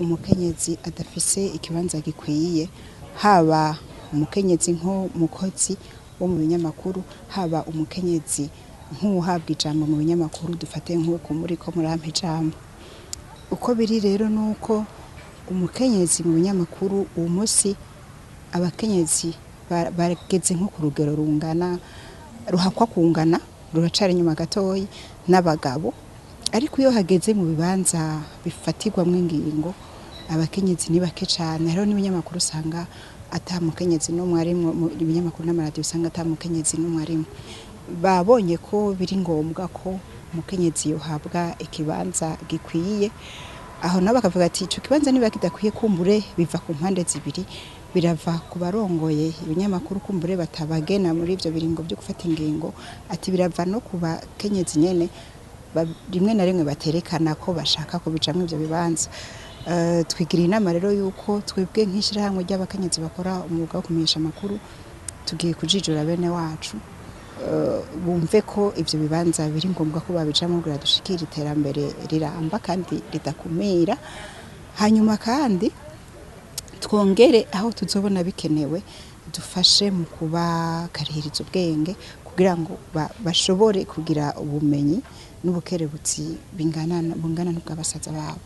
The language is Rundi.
Umukenyezi adafise ikibanza gikwiye, haba umukenyezi nk'umukozi wo mu binyamakuru, haba umukenyezi nk'uwuhabwa ijambo mu binyamakuru, dufate nk'uko muriko murampa ijambo. Uko biri rero nuko umukenyezi mu binyamakuru uwo munsi, abakenyezi bageze nko ku rugero rungana, ruhakwa kungana, ruracari inyuma gatoyi n'abagabo. Ariko iyo hageze mu bibanza bifatirwamwo ingingo, abakenyezi ni bake cane. Hariho n'ibinyamakuru usanga ata mukenyezi n'umwe arimwo, ibinyamakuru n'amaradiyo usanga ata mukenyezi n'umwe arimwo. Babonye ko biri ngombwa ko umukenyezi yohabwa ikibanza gikwiye. Aho nabo bakavuga ati ico kibanza niba kidakwiye, kumbure biva ku mpande zibiri: birava ku barongoye ibinyamakuru, kumbure batabagena muri ivyo biringo vyo gufata ingingo, ati birava no ku bakenyezi nyene rimwe na rimwe baterekana ko bashaka kubijamwo ivyo bibanza. Twigira inama rero yuko twebwe nk'ishirahamwe ry'abakenyezi bakora umwuga wo kumenyesha amakuru tugiye kujijura bene wacu, bumve ko ivyo bibanza biri ngombwa ko babijamwo kugira dushikire iterambere riramba kandi ridakumira. Hanyuma kandi twongere, aho tuzobona bikenewe, dufashe mu kubakarihiriza ubwenge kugira ngo bashobore kugira ubumenyi n'ubukerebutsi bungana n'ubw'abasaza babo.